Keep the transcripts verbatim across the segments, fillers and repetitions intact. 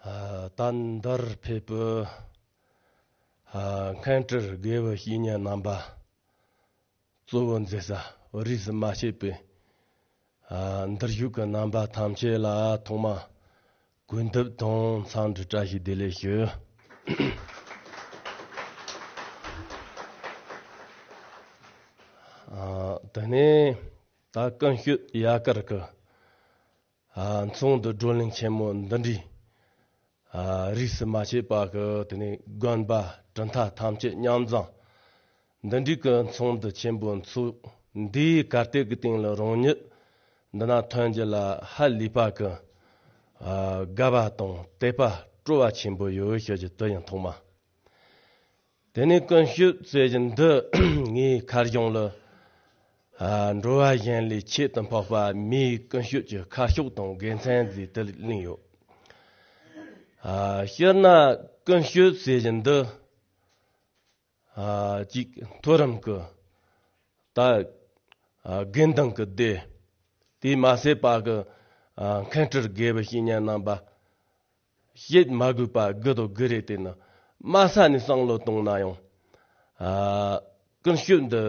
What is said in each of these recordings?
ད་འདིར་ཕེབས་པའི་མཁན་སྤྲུལ་དགེ་བའི་བཤེས་གཉེན་རྣམ་པ། གཙོ་བོ་མཛད་ས་རིས་སུ་མ་ཆད་པའི་འདིར་བཞུགས་ཀྱི་རྣམ་པ་ཐམས་ཅད་ལ་ཐོག་མར་གུས་འདུད་དང་འཚམས་འདྲི་བཀྲ་ཤིས་བདེ་ལེགས་ཞུ། དེ་ནས་ད་ཀུན་སྤྱོད་ཡལ་གར་གྱི་ཚོགས་འདུ་བགྲོ་གླེང་ཆེན་མོ་འདི་འདྲའི་རིས་སུ་མ་ཆད་པ་གི་དེ་ནས་དགོན་པ་གྲུབ་མཐའ་ཐམས་ཅད་མཉམ་འཛོམས་འདི་འདྲའི་གི་ཚོགས་འདུ་ཆེན་པོ་འཚོགས། འདིའི་གར་སྟེགས་ཀྱི་སྟེང་ལ་རང་ཉིད་འདི་ན་ཐོན་རྒྱུ་ལ་ཧ་ལས་པ་གི་དགའ་བ་དང་དད་པ་སྤྲོ་བ་ཆེན་པོ་ཡོད་ཞུ་རྒྱུ་དེ་ཡང་ཐོག་མ། དེ་ནས་ཀུན་སྤྱོད་ཟེར་རྒྱུ་འདི་ངའི་མཁར་གཞུང་ལ་འགྲོ་བ་གཞན་ལས་ཁྱད་དུ་འཕགས་པ་མིའི་ཀུན་སྤྱོད་ཀྱི་ཁ་ཕྱོགས་དང་དགེ་མཚན་ཟེར་དེ་གླེང་ཡོད། སྤྱིར་ན་ཀུན་སྤྱོད་ཟེར་རྒྱུ་འདི་ཅིག་མཐོ་རིམ་གྱི་ད་དགེ་འདུན་གྱི་སྡེ། དེས་མ་ཟད་པ་གི་མཁན་སྤྲུལ་དགེ་བའི་བཤེས་གཉེན་རྣམ་པ་བཤད་མ་དགོས་པ་དགུ་དང་དགུ་རེད། དེ་ནི་དམའ་ས་ནས་བསམ་བློ་བཏང་ན་ཡང་ཀུན་སྤྱོད་འདི་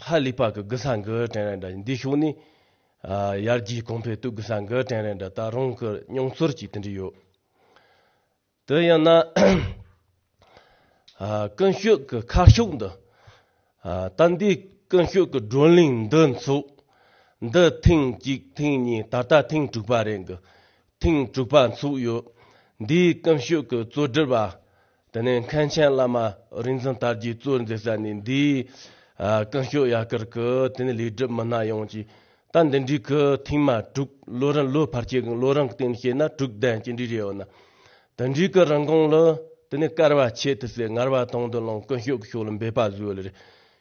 ཧ་ལས་པ་གི་དགུ་ས་འགུ་དྲན་རེད་འདྲ། འདི་ཤུགས་ནས་ཡར་རྒྱས་གོང་འཕེལ་དུ་དགུ་ས་འགུ་དྲན་རེད་འདྲ། ད་རང་གི་མྱོང་ཚོར་གྱིས་དེ་འདྲ་ཡོད། དེ་ཡང་ན་ཀུན་སྤྱོད་ཀྱི་ཁ་ཕྱོགས་འདི། ད་འདི་ཀུན་སྤྱོད་ཀྱི་བགྲོ་གླེང་འདི་འཚོགས། འདི་ཐེངས་གཅིག་ཐེངས་གཉིས་ད་ལྟ་ཐེངས་དྲུག་པ་རེད་གི། ཐེངས་དྲུག་པ་འཚོགས་ཡོད། འདིའི་ཀུན་སྤྱོད་ཀྱི་གཙོ་སྒྲུབ་པ། དེ་ནས་མཁན་ཆེན་བླ་མ་རིག་འཛིན་དར་རྒྱས་གཙོ་མཛད་ས་ནས་འདིའི་ཀུན་སྤྱོད་ཡལ་གར་གྱི་དེ་ནས་ལས་སྒྲུབ་མི་སྣ་ཡོངས་ཀྱིས། ད་འདི་འདྲའི་གི་ཐེངས་མ་དྲུག་ལོ་རིམ་ལོ་ཕལ་ཆེར་གི་ལོ་རིམ་གི་སྟེང་བཤད་ན་དྲུག་ལྡན་ཅི་འདྲའི་རེད་ཡོད་ན། དེ་འདྲའི་གི་རིན་གོང་ལ་དེ་ནས་སྐལ་བ་ཆེ་དུ་ཟེར་ངར་བ་དང་དུ་ལོང་ཀུན་སྤྱོད་ཀྱི་ཕྱོགས་ལ་འབད་པ་བཟོས་ལ་རེད།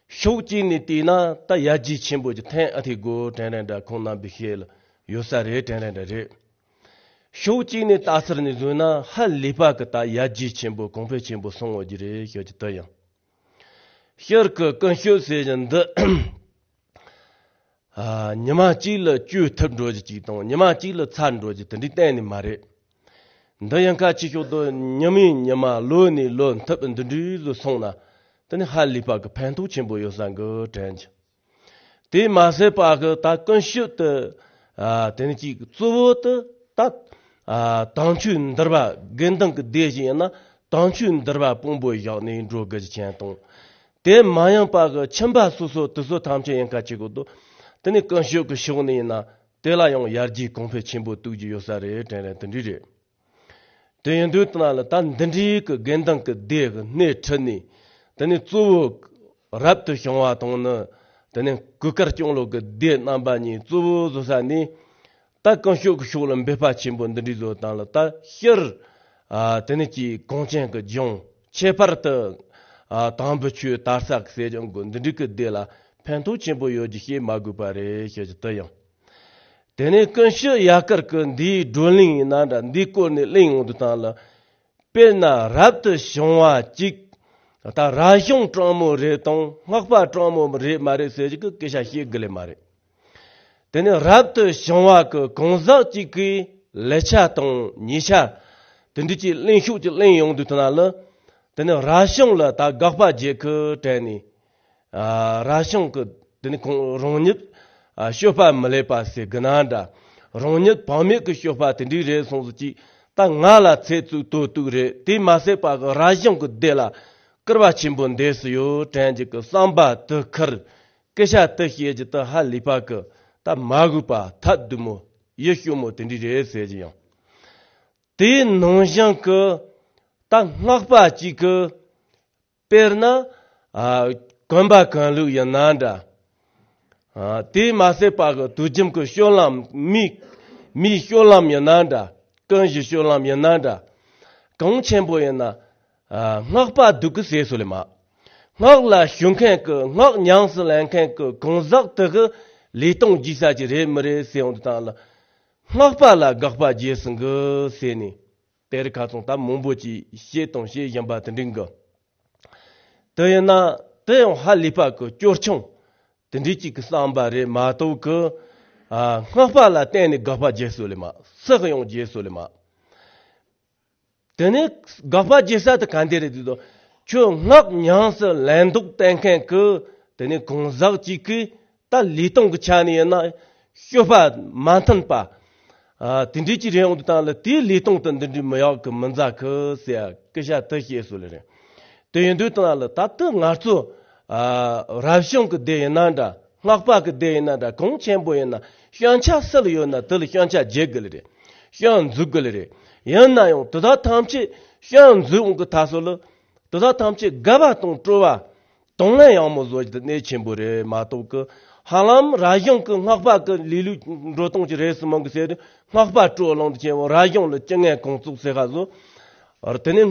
ཕྱོགས་གཅིག་ནས་བལྟས་ན་ད་ཡར་རྒྱས་ཆེན་པོ་ཅིག་ཐེངས་ཨ་ཐེ་དགོས་དྲན་རན་འདྲ་ཁོང་རྣམ་པའི་ཤེས་ལ་ཡོད་ས་རེད་དྲན་རན་འདྲ་རེད། ཕྱོགས་གཅིག་ནས་ལྟ་ཚུལ་ནས་བཟོས་ན་ཧ་ལས་པ་གི་ད་ཡར་རྒྱས་ཆེན་པོ་གོང་འཕེལ་ཆེན་པོ་སོང་འོ་རྒྱུ་རེད་ཤོད་ཀྱི་ད་ཡང་། སྤྱིར་གི་ཀུན་སྤྱོད་ཟེར་བཞིན་འདི། ཨ། ཉི་མ་གཅིག་ལ་བཅོས་ཐུབ་འགྲོ་རྒྱུ་གཅིག་དང་ཉི་མ་གཅིག་ལ་ཚར་འགྲོ་རྒྱུ་དེ་འདྲའི་གཏན་ནས་མ་རེད། འདི་ཡང་ཁ་ཆེ་ཤོག་ཏུ་ཉི་མའི་ཉི་མ་ལོ་ནས་ལོ་མཐུད་འདི་འདྲའི་བཟོ་སོང་ན་དེ་ནི་ཧ་ལས་པ་གི་ཕན་ཐོགས་ཆེན་པོ་ཡོད་ས་གི་དྲན་གྱི། དེས་མ་ཟད་པ་གི་ད་ཀུན་སྤྱོད་དུ། ཨ། དེ་ནི་གཅིག་གཙོ་བོ་དུ་ད། ཨ། དམ་ཆོས་འདུལ་བ་དགེ་འདུན་གི་སྡེ་ཞིག་ཡིན་ན་དམ་ཆོས་འདུལ་བ་དཔང་པོ་བཞག་ནས་འགྲོ་དགོས་ཀྱི་ཆེན་དང་། དེ་མ་ཡིན་པ་གི་ཁྱིམ་པ་སོ་སོ་དུ་སོ་ཐམས་ཅད་ཡིན་ཁ་ཆེ་གོ་དོ། དེ་ནི་ཀུན་སྤྱོད་ཀྱི་ཕྱོགས་ནས་ཡིན་ན་དེ་ལ་ཡང་ཡར་རྒྱས་གོང་འཕེལ་ཆེན་པོ་གཏོད་ཀྱི་ཡོད་ས་རེད་དྲན་རན་དེ་འདྲ་རེད། དེ་ཡིན་དུས་ད་ལ་ད་འདི་འདྲའི་གི་དགེ་འདུན་གི་སྡེ་གི་སྣེ་ཁྲིད་ནས་དེ་ནི་གཙོ་བོ་རབ་ཏུ་བྱུང་བ་དང་ནི་དེ་ནི་གོས་དཀར་སྐྱོང་ལོ་གི་སྡེ་རྣམ་པ་གཉིས་གཙོ་བོ་བཟོ་ས་ནི། ད་ཀུན་སྤྱོད་ཀྱི་ཕྱོགས་ལ་འབད་པ་ཆེན་པོ་འདི་འདྲའི་བཟོ་སྟངས་ལ་ད་སྤྱིར། ཨ། དེ་ནི་ཀྱི་གངས་ཅན་གྱི་ལྗོངས་ཁྱད་པར་དུ། ཨ། དང་པོ་ཆོས་དར་ས་གི་ཟེར་ཀྱང་དགོས་འདི་འདྲའི་གི་སྡེ་ལ་ཕན་ཐོགས་ཆེན་པོ་ཡོད་ཀྱི་བཤད་མ་དགོས་པ་རེད་ཞེས་ཀྱི་དུ་ཡང་། དེ་ནས་ཀུན་སྤྱོད་ཡལ་གར་གི་འདིའི་བགྲོ་གླེང་ཡིན་ན་འདྲ་འདིའི་སྐོར་ནས་གླེང་ཡོང་དུས་སྟངས་ལ། དཔེར་ན་རབ་ཏུ་བྱུང་བ་གཅིག་ད་རབ་བྱུང་དྲང་མོ་རེད་དང་སྔགས་པ་དྲང་མོ་རེད་མ་རེད་ཟེར་གྱི་སྐད་ཆ་བཤད་དགོས་ལེ་མ་རེད། དེ་ནས་རབ་ཏུ་བྱུང་བ་གི་གང་ཟག་གཅིག་གིས་ལེགས་ཆ་དང་ཉེས་ཆ་དེ་འདྲ་ཅིག་གླེང་ཤུགས་ཀྱིས་གླེང་ཡོང་དུས་ད་ན་ལ། དེ་ནས་རབ་བྱུང་ལ་ད་དགག་པ་བརྒྱབ་ཁུ་དྲན་ནས། ཨ། རབ་བྱུང་གི་དེ་ནི་ཁོང་རང་ཉིད། ཨ། སྤྱོད་པ་མི་ལེགས་པ་ཟེར་གི་ན་འདྲ། རང་ཉིད་བག་མེད་ཀྱི་སྤྱོད་པ་དེ་འདྲའི་རེད་སོང་ཟིག་ཅིག་ད་ང་ལ་ཚེ་བཙུགས་དོ་དུག་རེད། དེ་མ་ཟད་པ་གི་རབ་བྱུང་གི་སྡེ་ལ་སྐུར་བ་ཆེན་པོ་འདེབས་སུ་ཡོད་དྲན་གྱི་གི་བསམ་པ་དུ་ཁུར། སྐད་ཆ་དུ་བཤད་ཀྱི་དུ་ཧ་ལས་པ་གི་ད་མ་དགོས་པ་ཐབས་སྡུག་མོ་ཡིད་སྐྱོ་མོ་དེ་འདྲའི་རེད་ཟེར་གྱི་ཡང་། དེའི་ནང་བཞིན་གི་ད་སྔགས་པ་གཅིག་གི་དཔེར་ན། ཨ། གོན་པ་གོན་ལུགས་ཡིན་ན་འདྲ། ཨ། དེས་མ་ཟད་པ་གི་དུས་རྒྱུན་གྱི་སྤྱོད་ལམ་མིའི་མིའི་སྤྱོད་ལམ་ཡིན་ན་འདྲ། ཀུན་གཞི་སྤྱོད་ལམ་ཡིན་ན་འདྲ། གང་ཆེན་པོ་ཡིན་ན། ཨ། སྔགས་པ་སྡུག་གི་ཟེར་སོ་ལེ་མ། སྔགས་ལ་ཞུགས་མཁན་གྱི་སྔགས་ཉམས་སུ་ལེན་མཁན་གྱི་གང་ཟག་དེ་གི་ལས་སྟངས་རྒྱས་ས་ཅིག་རེད་མི་རེད་ཟེར་འོང་དུས་ད་ལ། སྔགས་པ་ལ་དགག་པ་རྒྱས་སུ་འགི་ཟེར་ནས། དེར་ཁ་ཚོང་ད་མང་པོ་ཅིག་བཤད་དང་བཤད་བཞིན་པ་དེ་འདྲ་གི། དེ་ཡིན་ན་དེ་ཡང་ཧ་ལས་པ་གི་སྐྱོར་ཆུང་དེ་འདྲའི་ཅིག་གི་བསམ་པ་རེད་མ་གཏོགས་གི། ཨ། སྔགས་པ་ལ་བརྟེན་ནས་དགག་པ་རྒྱས་སོ་ལེ་མ། སུ་གི་ཡང་རྒྱས་སོ་ལེ་མ། དེ་ནས་དགག་པ་རྒྱག་ས་དེ་ག་འདི་རེད་དུས་དོ། ཁྱོད་སྔགས་ཉམས་སུ་ལེན་འདོགས་བསྟན་མཁན་གི་དེ་ནས་གང་ཟག་ཅིག་གིས་ད་ལུས་སྟོང་གི་ཆ་ནས་ཡིན་ན་སྤྱོད་པ་མ་མཐུན་པ། ཨ་དེ་འདྲའི་ཅིག་རེད་འོང་དུས་ད་ལ་དེའི་ལུས་སྟོང་དུ་འདི་འདྲའི་མི་ཡག་གི་མི་མཛའ་གི་ཟེར་སྐད་ཆ་དེ་བཤད་སོང་ལེ་རེད། དེ་ཡིན་དུས་ད་ལ་ད་ལྟ་ང་ཚོ་ཨ་རབ་བྱུང་གི་སྡེ་ཡིན་ན་འདྲ། སྔགས་པ་གི་སྡེ་ཡིན་ན་འདྲ། གང་ཆེན་པོ་ཡིན་ན་སྐྱོན་ཆ་སུ་ལ་ཡོད་ན་དེ་ལ་སྐྱོན་ཆ་འཇལ་དགོས་ལེ་རེད། སྐྱོན་འཛུགས་དགོས་ལེ་རེད། ཡིན་ན་ཡང་དེ་དག་ཐམས་ཅད་སྐྱོན་འཛུགས་འོང་གི་ཐ་སོ་ལ། དེ་དག་ཐམས་ཅད་དགའ་བ་དང་སྤྲོ་བ། དང་ལེན་ཡག་མོ་བཟོ་རྒྱུ་དེ་གནད་ཆེན་པོ་རེད་མ་གཏོགས་གི། ཧ་ལམ་རབ་བྱུང་གི་སྔགས་པ་གི་ལེ་ལོས་འགྲོ་སྟངས་ཀྱི་རེད་སུ་མང་གི་ཟེར་དུས། སྔགས་པ་སྤྲོ་ལོང་དུ་ཆེན་པོ་རབ་བྱུང་ལ་ཅི་ངན་གང་བཙུགས་ཟེར་ཁ་བཟོ། དེ་ནས་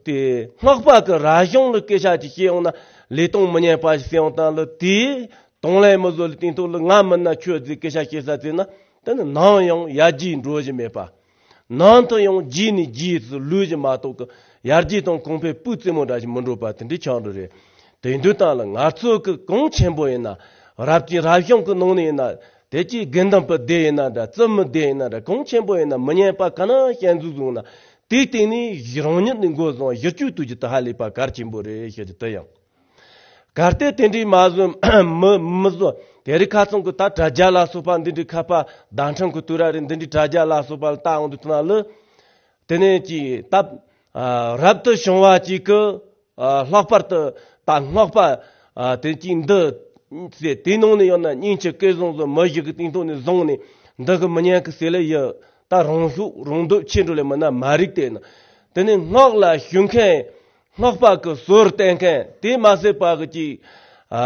དེ་སྔགས་པ་གི་རབ་བྱུང་ལ་སྐད་ཆ་ཅིག་བཤད་འོང་ན། ལུས་སྟོང་མི་ཉན་པ་ཞིག་ཟེར་འོང་དང་ལ་དེའི་དང་ལེན་མི་བཟོ་ལ་སྟེང་ཐོག་ལ་ང་མིན་ན་ཁྱོད་ཟེར་སྐད་ཆ་བཤད་ས་ཟེར་ན། དེ་ནི་ནམ་ཡང་ཡར་རྒྱས་འགྲོ་བཞིན་མེད་པ། ནང་དུ་ཡང་རྗེས་ནས་རྗེས་སུ་ལུས་ཀྱི་མ་གཏོགས་ཀྱི་ཡར་རྒྱས་དང་གོང་འཕེལ་སྤུས་རྩེ་མོ་འདྲ་ཞིག་མི་འགྲོ་པ་དེ་འདྲའི་ཆགས་འགྲོ་རེད། དེ་འདུག་སྟངས་ལ་ང་ཚོ་གི་གང་ཆེན་པོ་ཡིན་ན། རབ་ཀྱི་རབ་བྱུང་གི་ནང་ནས་ཡིན་ན། དེ་ཀྱི་དགེ་འདུན་པའི་སྡེ་ཡིན་ན་འདྲ། བཙུན་མོའི་སྡེ་ཡིན་ན་འདྲ། གང་ཆེན་པོ་ཡིན་ན་མི་ཉན་པ་ག་ན་ཞལ་འཛུགས་བཟུང་ན། དེའི་སྟེང་ནས་རང་ཉིད་ནས་འགོ་བཟུང་བསྒྱུར་བཅོས་གཏོང་རྒྱུ་དེ་ཧ་ལས་པ་གལ་ཆེན་པོ་རེད་ཤོད་རྒྱུ་དེ་ཡང་། གལ་ཏེ་དེ་འདྲའི་མ་བཟོ་མི་མི་བཟོ། དེ་རིང་ཁ་སང་གི་ད་དྲ་རྒྱ་ལ་སོགས་པ་འདི་འདྲའི་ཁ་པ་བརྡ་འཕྲིན་གི་དུས་རབས་རེད། འདི་འདྲའི་དྲ་རྒྱ་ལ་སོགས་པ་ལ་ལྟ་འོང་དུས་ཐ་ན་ལ། དེ་ནས་ཀྱི་ད་ཨ་རབ་ཏུ་བྱུང་བ་ཅིག་གི་ཨ་ལྷག་པར་དུ་ད་སྔགས་པ་ཨ་དེ་ཅིག་འདི་ཟེར། དེའི་ནང་ནས་ཡང་ན་སྙིང་རྗེ་སྐལ་བཟང་བཟོ་མི་ཞིག་གི་སྟེང་ཐོག་ནས་བཟུང་ནས་འདི་གི་མི་ཉན་གི་ཟེར་ལེ་ཡི། ད་རང་ཤུགས་རང་འདོད་ཆེ་འགྲོ་ལེ་མིན་ན་མ་རིག་དེ་ནི། དེ་ནས་སྔགས་ལ་ཞུགས་མཁན། སྔགས་པ་གི་སྲོལ་བསྟེན་མཁན་དེ་མ་ཟད་པ་གི་ཅིག་ཨ་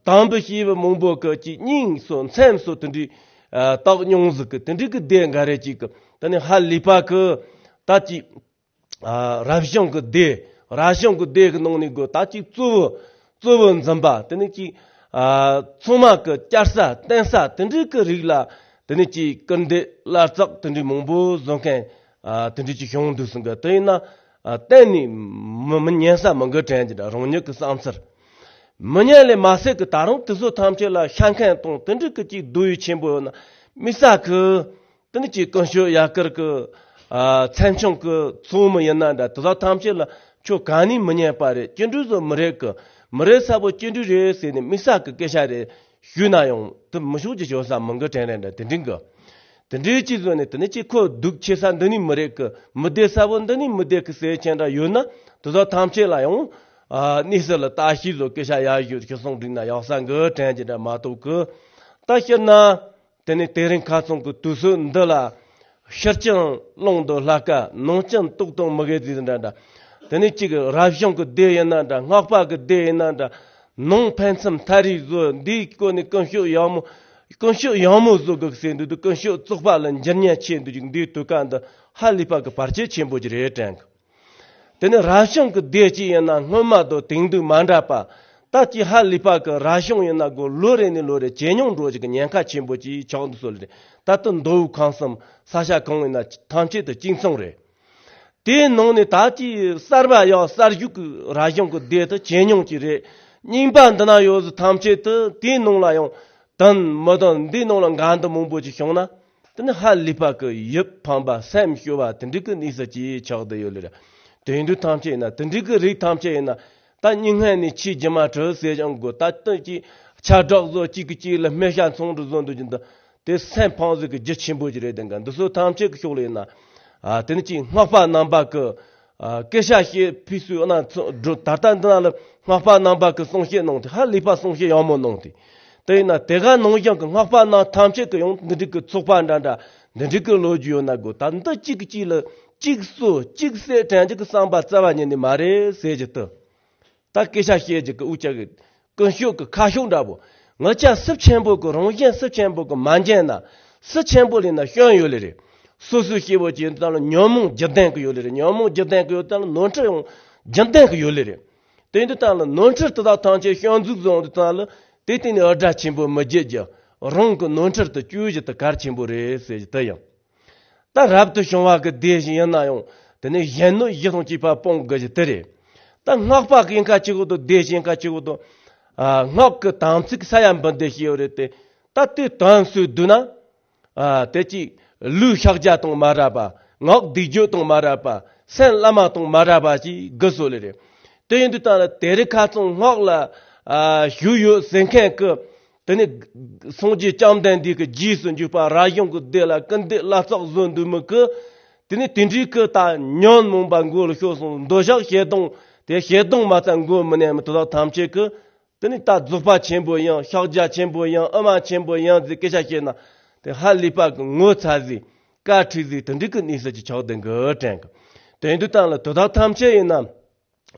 དམ་པའི་ཞི་བའི་མང་པོ་གི་ཅིག་སྙིང་སོ་མཚན་སོ་དེ་འདྲའི་ཨ་བཏགས་མྱོང་ཟིག་གི་དེ་འདྲའི་གི་སྡེ་འགའ་རེ་ཅིག་གི། དེ་ནས་ཧ་ལས་པ་གི་ད་ཅིག་ཨ་རབ་བྱུང་གི་སྡེ། རབ་བྱུང་གི་སྡེ་གི་ནང་ནས་གི་ད་ཅིག་གཙོ་བོ་གཙོ་བོ་འཛིན་པ། དེ་ནས་ཅིག་ཨ་ཚང་མ་གི་བསྐྱར་ས་བརྟེན་ས་དེ་འདྲའི་གི་རིགས་ལ། དེ་ནས་ཅིག་སྐུར་འདེབས་བླ་རྩག་དེ་འདྲའི་མང་པོ་བཟོ་མཁན་ཨ་དེ་འདྲའི་ཅིག་བྱུང་འདུག་སོང་གི། དེ་ཡིན་ན་ཨ་གཏན་ནས་མི་མི་ཉན་ས་མི་འགི་དྲན་གྱི་འདྲ། རང་ཉིད་ཀྱི་བསམ་ཚུལ། མི་ཉན་ལས་མ་ཟད་ཀྱི་ད་རུང་དེ་ཚོ་ཐམས་ཅད་ལ་ཤ་མཁན་དང་དེ་འདྲའི་གི་ཅིག་སྡུག་ཡུས་ཆེན་པོ་ཡོད་ན་དམིགས་བསལ་གྱི། དེ་ནི་ཅིག་ཀུན་སྤྱོད་ཡ་གར་གྱི་ཨ་ཚན་ཆུང་གི་ཚོགས་མི་ཡིན་ན་འདྲ། དེ་དག་ཐམས་ཅད་ལ་ཁྱོད་ག་ནས་མི་ཉན་པ་རེད། སྐྱེ་འགྲོ་ཚོ་མི་རེད་གི། མི་རེད་ས་པོ་སྐྱེ་འགྲོ་རེད་ཟེར་ནས་དམིགས་བསལ་གྱི་སྐད་ཆ་རེ་ཞུས་ན་ཡང་དེ་མི་ཤོག་ཅི་ཞོ་ས་མི་འགི་དྲན་རན་འདྲ་དེ་འདྲིན་གི། དེ་འདྲའི་ཅིག་བཟོས་ནས་དེ་ནི་ཅིག་ཁོ་སྡུག་ཆེ་ས་འདི་ནས་མི་རེད་གི། མི་བདེ་ས་པོ་འདི་ནས་མི་བདེ་གི་ཟེར་ཆེན་འདྲ་ཡོད་ན། དེ་དག་ཐམས་ཅད་ལ་ཡང་ཨ་གནས་ས་ལ་ལྟ་ཤེས་བཟོ་སྐད་ཆ་ཡ་ཞུ་ཁྱོད་སོང་འགྲིག་ན་ཡག་ས་འགི་དྲན་གྱི་འདྲ་མ་གཏོགས་གི། ད་སྤྱིར་ན། དེ་ནས་དེ་རིང་ཁ་སང་གི་དུས་ཚོད་འདི་ལ། ཕྱིར་ཅང་རླུང་དུ་ལྷ་ཀ་ནང་ཅང་ཏོག་ཏོང་མི་དགེ་རྫས་འདྲ་འདྲ། དེ་ནས་གཅིག་རབ་བྱུང་གི་སྡེ་ཡིན་ན་འདྲ། སྔགས་པ་གི་སྡེ་ཡིན་ན་འདྲ། ནང་ཕན་ཚུན་མཐའ་རིག་བཟོ་འདིའི་སྐོར་ནས་ཀུན་སྤྱོད་ཡག་མོ། ཀུན་སྤྱོད་ཡག་མོ་བཟོ་དགོས་ཟེར་འདུག་འདུག་ཀུན་སྤྱོད་བཙོག་པ་ལ་འགྱུར་ཉེན་ཆེ་འདུག་ཅིག་འདིའི་དུས་སྐབས་འདི་ཧ་ལས་པ་གི་བར་ཆད་ཆེན་པོ་ཅིག་རེད་དྲན་གི། དེ་ནི་རབ་བྱུང་གི་སྡེ་གཅིག་ཡིན་ན་སྔོན་མ་དང་དེང་དུས་མ་འདྲ་བ། ད་ཅི་ཧ་ལས་པ་གི་རབ་བྱུང་ཡིན་ན་གོ་ལོ་རེ་ནས་ལོ་རེ་ཇེ་ཉུང་འགྲོ་ཅིག་གི་ཉེན་ཁ་ཆེན་པོ་ཅིག་ཆགས་འདུག་སོ་ལེ་རེད། ད་ལྟ་མདོ་དབུས་ཁམས་གསུམ་ས་ཆ་གང་ཡིན་ན་ཐམས་ཅད་དུ་གཅིག་མཚུངས་རེད། དེའི་ནང་ནས་ད་ཅི་གསར་པ་ཡང་གསར་ཞུགས་ཀྱི་རབ་བྱུང་གི་སྡེ་དུ་ཇེ་ཉུང་ཅིག་རེད། རྙིང་པ་འདི་ན་ཡོད་ཟི་ཐམས་ཅད་དུ་དེའི་ནང་ལ་ཡང་དོན་མི་དོན་འདིའི་ནང་ལ་འགལ་འདུ་མང་པོ་ཅིག་བྱུང་ན། དེ་ནི་ཧ་ལས་པ་གི་ཡིད་ཕངས་པ་སེམས་སྐྱོ་བ་དེ་འདྲའི་གི་གནས་ས་ཅིག་ཆགས་བསྡད་ཡོད་ལེ་རེད། དེ་ཡིན་དུས་ཐམས་ཅད་ཡིན་ན་དེ་འདྲའི་གི་རིགས་ཐམས་ཅད་ཡིན་ན། ད་སྙིང་ཧན་ནས་ཆེས་རྒྱུ་མ་གྲོལ་ཟེར་ཀྱང་དགོས། ད་ལྟ་ཅིག་ཆ་དྲག་བཟོ་གཅིག་གི་གཅིག་ལ་སྨེ་ཤ་ཚོང་འགྲོ་བཟོ་འདུག་ཀྱི་འདི། དེ་སེམས་ཕངས་ཟིག་གི་རྒྱུ་ཆེན་པོ་ཅིག་རེད། དེ་འགའ་འདི་ཚོ་ཐམས་ཅད་ཀྱི་ཕྱོགས་ལ་ཡིན་ན། ཨ་དེ་ནི་ཅིག་སྔགས་པ་རྣམ་པ་གི་ཨ་སྐད་ཆ་བཤད་ཕུད་སུ་ཨ་ན་ཚོ་འགྲོ། ད་ལྟ་འདི་ན་ལ་སྔགས་པ་རྣམ་པ་གི་གསུང་བཤད་གནང་དེ་ཧ་ལས་པ་གསུང་བཤད་ཡག་མོ་གནང་དེ། དེ་ཡིན་ན་དེ་ག་ནང་བཞིན་གི་སྔགས་པ་རྣམ་ཐམས་ཅད་ཀྱི་ཡང་འདི་འགྲིག་གི་ཚོགས་པ་འདྲ་འདྲ་འདི་འགྲིག་གི་ལོ་རྒྱུས་ཡོད་ན་དགོས། ད་འདི་གཅིག་གིས་གཅིག་ལ་གཅིག་གསོ་གཅིག་བསད་དྲན་གྱི་གི་བསམ་པ་རྩ་བ་ཉིད་ནས་མ་རེད་ཟེར་གྱི་དུ། ད་སྐད་ཆ་བཤད་རྒྱུ་གི་དབུགས་ཅག་གི་ཀུན་སྤྱོད་ཀྱི་ཁ་ཕྱོགས་འདྲ་པོ། ང་ཅག་སུ་ཆེན་པོ་གི་རང་གཞན་སུ་ཆེན་པོ་གི་མ་འཇན་ན། སུ་ཆེན་པོ་ལས་ན་སྐྱོན་ཡོད་ལེ་རེད། སོ་སོའི་སྐྱེ་བོ་ཅན་དང་ལ་ཉོན་མོངས་བརྒྱུད་ལྡན་གི་ཡོད་ལེ་རེད། ཉོན་མོངས་བརྒྱུད་ལྡན་གི་ཡོད་དང་ལ་ནོར་འཁྲུལ་ཡང་བརྒྱུད་ལྡན་གི་ཡོད་ལེ་རེད། དེ་འདི་དང་ལ་ནོར་འཁྲུལ་དེ་དག་ཐམས་ཅད་སྐྱོན་འཛུགས་བཟུང་དུ་དང་ལ་དེ་སྟེང་ནས་འུར་སྒྲ་ཆེན་པོ་མི་བརྗེད་རྒྱུ། རང་གི་ནོར་འཁྲུལ་དུ་བཅོས་རྒྱུ་དེ་གལ་ཆེན་པོ་རེད་ཟེར་རྒྱུ་དེ་ཡང་། ད་རབ་ཏུ་བྱུང་བ་གི་སྡེ་བཞི་ཡིན་ན་ཡང་དེ་ནས་གཞན་གནོད་གཞི་དང་བཅས་པ་སྤོང་དགོས་རྒྱུ་དེ་རེད། ད་སྔགས་པ་གི་ཡིན་ཁ་ཆེ་གོ་དང་སྡེ་བཞི་ཡིན་ཁ་ཆེ་གོ་དང་། ཨ་སྔགས་ཀྱི་དམ་ཚིག་ས་ཡ་འབུམ་སྡེ་བཞི་ཡོད་རེད་དེ། ད་དེ་དོན་སུས་བསྡུ་ན། ཨ་དེ་ཅིག་ལུས་ཕྱག་རྒྱ་དང་མ་རབ་པ། ངག་སྡིག་སྦྱོར་དང་མ་རབ་པ། སེམས་བླ་མ་དང་མ་འདྲ་བ་ཅིག་དགོས་སོ་ལེ་རེད། དེ་ཡིན་དུས་ད་ལ་དེ་རིང་ཁ་སང་སྔགས་ལ་ཨ་ཞུགས་ཡོད་ཟེར་མཁན་གྱི། དེ་ནི་སངས་རྒྱས་བཅོམ་ལྡན་འདས་ཀྱི་རྗེས་སུ་འཇུག་པ་རབ་བྱུང་གི་སྡེ་ལ་སྐུར་འདེབས་ལ་སོགས་བཟོ་འདུག་མི་གི། དེ་ནི་དེ་འདྲའི་གི་ད་ཉོན་མོངས་པ་མགོ་ལ་ཤོར་སོང་། འདོད་ཆགས་ཞེ་སྡང་དེ་ཞེ་སྡང་མ་ཚད་མགོ་མི་ནས་མི་དེ་དག་ཐམས་ཅད་ཀྱི། དེ་ནི་ད་རྫོགས་པ་ཆེན་པོ་ཡང་ཤཱཀྱ་ཆེན་པོ་ཡང་ཨུ་མ་ཆེན་པོ་ཡང་ཟེར་སྐད་ཆ་བཤད་ན། དེ་ཧ་ལས་པ་གི་ངོ་ཚ་ཟིག་བཀའ་ཁྲིད་ཟིག་དེ་འདྲའི་གི་གནས་ཚུལ་གྱི་ཆགས་བསྡད་གི་དྲན་གི། དེ་ཡིན་དུས་ད་ལ་དེ་དག་ཐམས་ཅད་ཡིན་ན།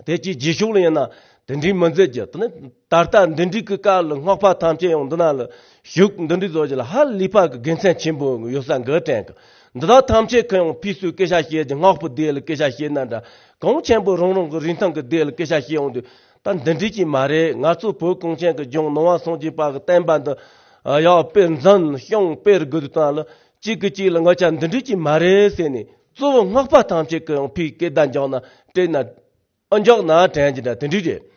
དེ་ཅིག་རྗེས་ཕྱོགས་ལ་ཡིན་ན་དེ་འདྲའི་མི་མཛད་རྒྱུ། དེ་ནི་ད་ལྟ་འདི་འདྲའི་གི་སྐབས་ལ་སྔགས་པ་ཐམས་ཅད་ཡང་འདི་ན་ལ་ཞུགས་འདི་འདྲའི་བཟོ་རྒྱུ་ལ་ཧ་ལས་པ་གི་དགེ་མཚན་ཆེན་པོ་ཡོད་ས་གི་དྲན་གི། འདི་དག་ཐམས་ཅད་ཁོ་ཡང་ཕུས་སུ་སྐད་ཆ་བཤད་ཀྱི། སྔགས་པའི་སྡེ་ལ་སྐད་ཆ་བཤད་ན་འདྲ། གང་ཆེན་པོ་རང་རང་གི་རིན་ཐང་གི་སྡེ་ལ་སྐད་ཆ་བཤད་ཡོང་དུས། ད་འདི་འདྲའི་ཅིག་མ་རེད། ང་ཚོ་བོད་གངས་ཅན་གྱི་ལྗོངས་ནང་པ་སངས་རྒྱས་པ་གི་བསྟན་པ་འདི་ཡག་དཔེ་འཛིན་སྐྱོང་སྤེལ་དགོས་དུས་ད་ལ་གཅིག་གི་གཅིག་ལ་ང་ཅག་འདི་འདྲའི་ཅིག་མ་རེད་ཟེར་ནས། གཙོ་བོ་སྔགས་པ་ཐམས་ཅད་ཀྱི་ཡང་ཕུས་སྐད་བརྡ་འཇོག་ན་དྲན་ན། ཨ་འཇོག་ན་དྲན་གྱི་འདྲ་དེ་འདྲ་རེད།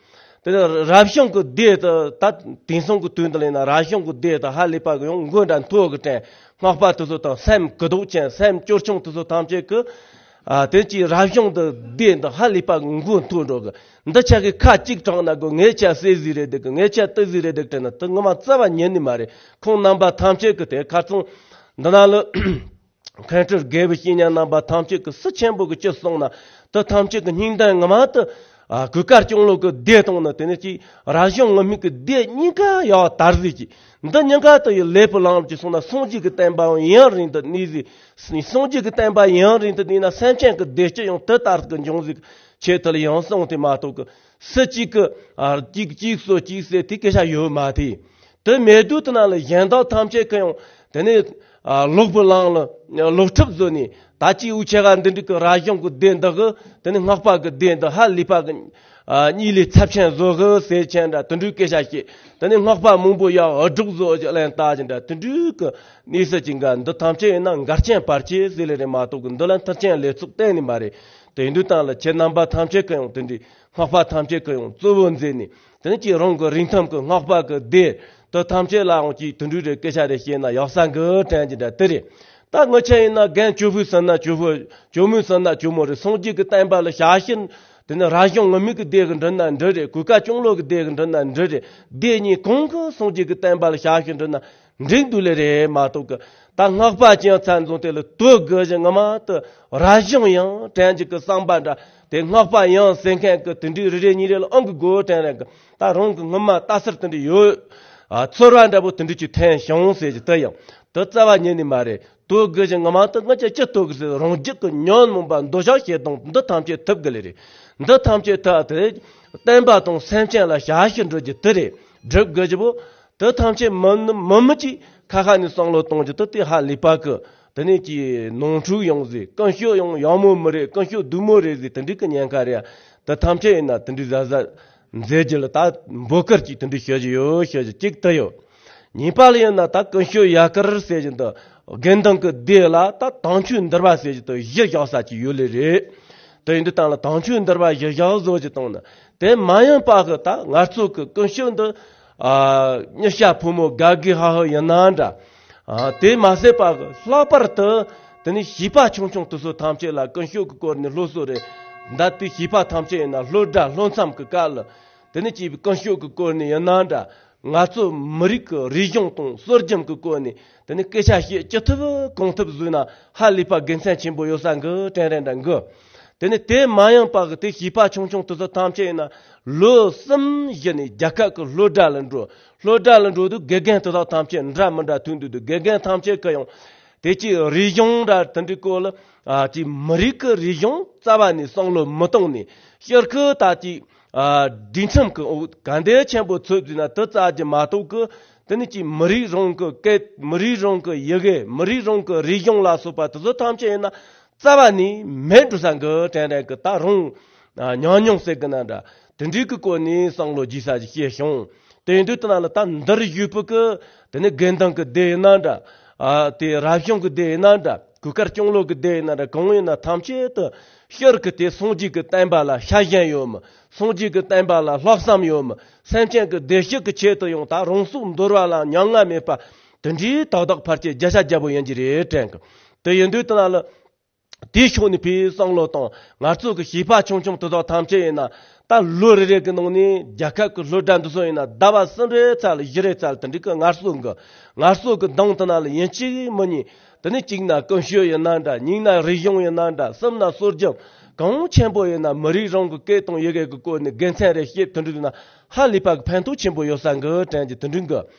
དེ་ནས་རབ་བྱུང་གི་སྡེ་དུ་ད་དེང་སང་གི་དུས་འདི་ལ་ཡིན་ན་རབ་བྱུང་གི་སྡེ་དུ་ཧ་ལས་པ་གི་ཡང་མགོ་འདྲ་མཐོ་གི་དྲན། སྔགས་པ་དེ་ཚོ་དང་སེམས་གུ་དོག་ཅན་སེམས་སྐྱོ་ཆུང་དེ་ཚོ་ཐམས་ཅད་ཀྱི། ཨ་དེ་ཅིག་རབ་བྱུང་དུ་སྡེ་འདི་ཧ་ལས་པ་གི་མགོ་མཐོ་འགྲོ་གི། འདི་ཆ་གི་ཁ་གཅིག་དྲངས་ན་གོ་ངའི་ཆ་སེ་ཟིག་རེད་འདུག་གི། ངའི་ཆ་ཏི་ཟིག་རེད་འདུག་དྲན་ན་དེ་ངོ་མ་རྩ་བ་ཉན་ནི་མ་རེད། ཁོང་རྣམ་པ་ཐམས་ཅད་ཀྱི་དེ་ཁ་ཚང་འདི་ན་ལ། མཁན་སྤྲུལ་དགེ་བའི་བཤེས་གཉེན་རྣམ་པ་ཐམས་ཅད་ཀྱི་སུ་ཆེན་པོ་གི་ཅི་གསུངས་ན་དེ་ཐམས་ཅད་ཀྱི་སྙིང་དོན་ངོ་མ་དེ། ཨ་གུས་དཀར་སྐྱོང་ལོ་གི་སྡེ་དང་ནི་དེ་ནི་ཅིག་རབ་བྱུང་ངུར་སྨྲིག་གི་སྡེ་གཉིས་ཀ་ཡག་དར་ཟིག་གི། འདི་གཉིས་ཀ་དེ་ཡི་ལེགས་པའི་ལམ་ལ་ཅིག་སོང་ན་སངས་རྒྱས་ཀྱི་བསྟན་པ་ཡུན་རིང་དུ་གནས་ཟིག། སངས་རྒྱས་ཀྱི་བསྟན་པ་ཡུན་རིང་དུ་གནས་ན་སེམས་ཅན་གྱི་བདེ་སྐྱིད་ཡང་དེ་ལྟར་གྱི་འབྱུང་ཟིག་ཆེད་དུ་ལ་ཡང་གསུངས་ཏེ་མ་གཏོགས་གི། སུ་གཅིག་གི་ཨ་གཅིག་གཅིག་སོ་གཅིག་ཟེར་དེ་སྐད་ཆ་ཡོད་མ་དེ། དེ་མེད་དུས་དེ་ན་ལ་གཞན་དག་ཐམས་ཅད་ཀྱི་ཡང་དེ་ནས་ཨ་ལོག་པའི་ལམ་ལ་ལོག་ཐབས་བཟོས་ནས། ད་ཅིག་འུ་ཆ་ག་འདི་འདྲ་གི་རབ་བྱུང་གི་སྡེ་འདི་གི་དེ་ནས་སྔགས་པ་གི་སྡེ་འདི་ཧ་ལས་པ་གི་ཨ་གཉིས་ལས་ཚབས་ཆེན་བཟོ་གི་ཟེར་ཆེན་འདྲ་དེ་འདྲའི་སྐད་ཆ་བཤད། དེ་ནས་སྔགས་པ་མང་པོ་ཡག་འུ་སྒྲོག་བཟོ་ཅིག་གླེང་བཏགས་ཅིག་འདྲ་དེ་འདྲའི་གི་གནས་ཚུལ་ཅིག་འགའ། འདི་ཐམས་ཅད་ཡིན་ན་འགལ་རྐྱེན་བར་ཆད་ཟེར་ལེ་རེད་མ་གཏོགས་གི་འདི་ལ་མཐུན་རྐྱེན་ལས་ཚུགས་གཏན་ནས་མ་རེད། དེ་ཡིན་དུས་དང་ལ་ཁྱེད་རྣམ་པ་ཐམས་ཅད་ཀྱི་ཡང་དེ་འདྲའི་སྔགས་པ་ཐམས་ཅད་ཀྱི་ཡང་གཙོ་བོ་མཛད་ནས། དེ་ནས་ཅིག་རང་གི་རིན་ཐང་གི་སྔགས་པ་གི་སྡེ་དེ་ཐམས་ཅད་ལའང་ཅིག་དེ་འདྲའི་རེ་སྐད་ཆ་རེ་བཤད་ན་ཡག་ས་གི་དྲན་གྱི་འདྲ་དེ་རེད། ད་ངི་ཆ་ཡིན་ན་རྒན་ཇོ་བོ་ཟེར་ན་ཇོ་བོ། ཇོ་མོ་ཟེར་ན་ཇོ་མོ་རེད། སངས་རྒྱས་ཀྱི་བསྟན་པ་ལ་ཞབས་ཕྱི། དེ་ནི་རབ་བྱུང་ངུར་སྨྲིག་གི་སྡེ་གི་འགྲིག་ན་འགྲིག་རེད། གུས་དཀར་སྐྱོང་ལོ་གི་སྡེ་གི་འགྲིག་ན་འགྲིག་རེད། སྡེ་གཉིས་གང་གི་སངས་རྒྱས་ཀྱི་བསྟན་པ་ལ་ཞབས་ཕྱི་འགྲིག་ན་འགྲིག་འདུག་ལེ་རེད་མ་གཏོགས་གི། ད་སྔགས་པ་ཅན་ཚ་འཛོམས་དེ་ལ་དོ་དགོས་ཞིང་ངོ་མ་དུ་རབ་བྱུང་ཡང་དྲན་གྱི་གི་བསམ་པ་འདྲ། དེ་སྔགས་པ་ཡང་ཟེར་མཁན་གི་དེ་འདྲའི་རེ་རེ་གཉིས་རེ་ལ་ཨང་གི་དགོས་དྲན་རེད་གི། ད་རང་གི་སྔོན་མ་ལྟ་སར་དེ་འདྲ་ཡོད། ཨ་ཚོར་བ་འདྲ་པོ་དེ་འདྲ་ཅིག་ཐོན་བྱུང་ཟེར་གྱི་དེ་ཡང་དེ་རྩ་བ་ཉིད་ནས་མ་རེད། དོ་དགོས་ཞིང་ངོ་མ་དུ་ང་ཅག་ཅི་དོ་དགོས་ཟེར། རང་རྒྱུད་ཀྱི་ཉོན་མོངས་པ་འདོད་ཆགས་ཞེ་སྡང་འདི་ཐམས་ཅད་ཐུབ་དགོས་ལེ་རེད། འདི་ཐམས་ཅད་ཐུབ་དེ་བསྟན་པ་དང་སེམས་ཅན་ལ་ཞབས་ཕྱི་འགྲུབ་རྒྱུ་དེ་རེད། སྒྲུབ་དགོས་རྒྱུ་བོ། དེ་ཐམས་ཅད་མི་མི་མི་ཅིག་ཁ་ཁ་ནས་བསམ་བློ་གཏོང་རྒྱུ་དེ་དེ་ཧ་ལས་པ་གི། དེ་ནས་ཀྱི་ནོར་འཁྲུལ་ཡོང་ཟིག། ཀུན་སྤྱོད་ཡང་ཡག་མོ་མི་རེད། ཀུན་སྤྱོད་སྡུག་མོ་རེད་ཟིག། དེ་འདྲའི་གི་ཉེན་ཁ་རེད། དེ་ཐམས་ཅད་ཡིན་ན་དེ་འདྲའི་ཟ་ཟ་མཛད་རྒྱུ་ལ་ད་འབོད་སྐུལ་གྱིས་དེ་འདྲའི་ཞུ་རྒྱུ་ཡོད། ཞུ་རྒྱུ་གཅིག་དེ་ཡོད། གཉིས་པ་ལ་ཡིན་ན་ད་ཀུན་སྤྱོད་ཡལ་གར་ཟེར་བཞིན་དུ་དགེ་འདུན་གྱི་སྡེ་ལ་ད་དམ་ཆོས་འདུལ་བ་ཟེར་བཞིན་དུ་གཞི་བཞག་ས་ཅིག་ཡོད་ལེ་རེད། དེ་ཡིན་དུས་ད་ལ་དམ་ཆོས་འདུལ་བ་གཞི་བཞག་བཟོ་ཅིག་བཏང་ན། དེ་མ་ཡིན་པ་གི་ད་ང་ཚོ་གི་ཀུན་སྤྱོད་འདི་ཨ་ཉི་ཤ་ཕོ་མོ་དགའ་དགའི་ཧ་ཧ་ཡིན་ན་འདྲ། ཨ་དེ་མ་ཟད་པ་གི་ལྷག་པར་དུ་དེ་ནི་བྱིས་པ་ཆུང་ཆུང་དེ་ཚོ་ཐམས་ཅད་ལ་ཀུན་སྤྱོད་ཀྱི་སྐོར་ནས་སློབ་གསོ་རེད། ད་དེ་བྱིས་པ་ཐམས་ཅད་ཡིན་ན་སློབ་གྲྭ་སློབ་མཚམས་ཀྱི་སྐབས་ལ་དེ་ནི་ཅིག་ཀུན་སྤྱོད་ཀྱི་སྐོར་ནས་ཡིན་ན་འདྲ། ང་ཚོ་མི་རིགས་ཀྱི་རིག་གཞུང་དང་སྲོལ་རྒྱུན་གྱི་སྐོར་ནས་དེ་ནི་སྐད་ཆ་བཤད་ཅི་ཐུབ་གང་ཐུབ་བཟོས་ན་ཧ་ལས་པ་དགེ་མཚན་ཆེན་པོ་ཡོད་ས་གི་དྲན་རན་འདྲ་གི། དེ་ནི་དེ་མ་ཡིན་པ་གི་དེ་བྱིས་པ་ཆུང་ཆུང་དེ་ཚོ་ཐམས་ཅད་ཡིན་ན་ལོ་གསུམ་བཞི་ནས་རྒྱལ་ཁབ་ཀྱི་སློབ་གྲྭ་ལ་འགྲོ། སློབ་གྲྭ་ལ་འགྲོ་དུས་དགེ་རྒན་དེ་དག་ཐམས་ཅད་འདྲ་མི་འདྲ་ཐུག་འདུག་དུས་དགེ་རྒན་ཐམས་ཅད་ཀྱི་ཡང་དེ་ཅིག་རིག་གཞུང་འདྲ་དེ་འདྲའི་སྐོར་ལ་ཨ་ཅིག་མི་རིགས་ཀྱི་རིག་གཞུང་རྩ་བ་ནས་བསམ་བློ་མི་གཏོང་ནས་ཤར་ཁུལ་ད་ཅིག་ཨ་སྒྲིག་ཁྲིམས་ཀྱི་འོག་ག་འདྲ་ཆེན་པོ་ཚོད་བཟོས་ན་དེ་རྩ་རྒྱུ་མ་གཏོགས་ཀི། དེ་ནི་ཅིག་མི་རིགས་རང་གི་སྐད། མི་རིགས་རང་གི་ཡི་གེ། མི་རིགས་རང་གི་རིག་གཞུང་ལ་སོགས་པ་དེ་ཚོ་ཐམས་ཅད་ཡིན་ན་རྩ་བ་ནས་མེད་འགྲོ་ས་གི་དྲན་རན་གི། ད་རུང་ཨ་ཉུང་ཉུང་ཟེར་གི་ན་འདྲ། དེ་འདྲའི་གི་སྐོར་ནས་བསམ་བློ་རྒྱས་ས་ཞིག་བཤད་བྱུང་། དེ་ཡིན་དུས་དེ་ན་ལ་ད་འདིར་བཞུགས་པའི་གི་དེ་ནི་དགེ་འདུན་གི་སྡེ་ཡིན་ན་འདྲ། ཨ་དེ་རབ་བྱུང་གི་སྡེ་ཡིན་ན་འདྲ། གུས་དཀར་སྐྱོང་ལོ་གི་སྡེ་ཡིན་ན་འདྲ། གང་ཡིན་ན་ཐམས་ཅད་དུ་ཤར་གི་དེ་སངས་རྒྱས་ཀྱི་བསྟན་པ་ལ་ཤ་ཞེན་ཡོད་མི། སངས་རྒྱས་ཀྱི་བསྟན་པ་ལ་ལྷག་བསམ་ཡོད་མི། སེམས་ཅན་གྱི་བདེ་སྐྱིད་ཀྱི་ཆེད་དུ་ཡང་ད་རང་སྲོག་འདོར་བ་ལ་མྱ་ངན་མེད་པ། དེ་འདྲའི་དག་དག་ཕལ་ཆེར་བརྒྱ་ཆ་བརྒྱ་པོ་ཡིན་གྱི་རེད་དྲན་གི། དེ་ཡིན་དུས་དེ་ན་ལ། དེའི་ཕྱོགས་ནས་ཕའི་བསམ་བློ་དང་ང་ཚོ་གི་བྱིས་པ་ཆུང་ཆུང་དེ་དག་ཐམས་ཅད་ཡིན་ན། ད་ལོ་རེ་རེ་གི་ནང་ནས་རྒྱལ་ཁབ་ཀྱི་སློབ་གྲྭ་འདི་ཚོ་ཡིན་ན་ཟླ་བ་གསུམ་རེ་ཙམ་ལ་བཞི་རེ་ཙམ་ལ་དེ་འདྲའི་གི་ངལ་གསོ་གི་ངལ་གསོ་གི་གདོང་དེ་ན་ལ་ཡིན་གཅིག་མིན་གཉིས། དེ་ནས་གཅིག་ན་ཀུན་སྤྱོད་ཡིན་ན་འདྲ། གཉིས་ན་རིག་གཞུང་ཡིན་ན་འདྲ། གསུམ་ན་སྲོལ་རྒྱུན། གང་ཆེན་པོ་ཡིན་ན་མི་རིགས་རང་གི་སྐད་དང་ཡི་གེ་གི་སྐོར་ནས་དགེ་མཚན་རེ་བཤད། དེ་འདྲ་ཡིན་ན་ཧ་ལས་པ་གི་ཕན་ཐོགས་ཆེན་པོ་ཡོད་ས་གི་དྲན་གྱི་དེ་འདྲ་གི།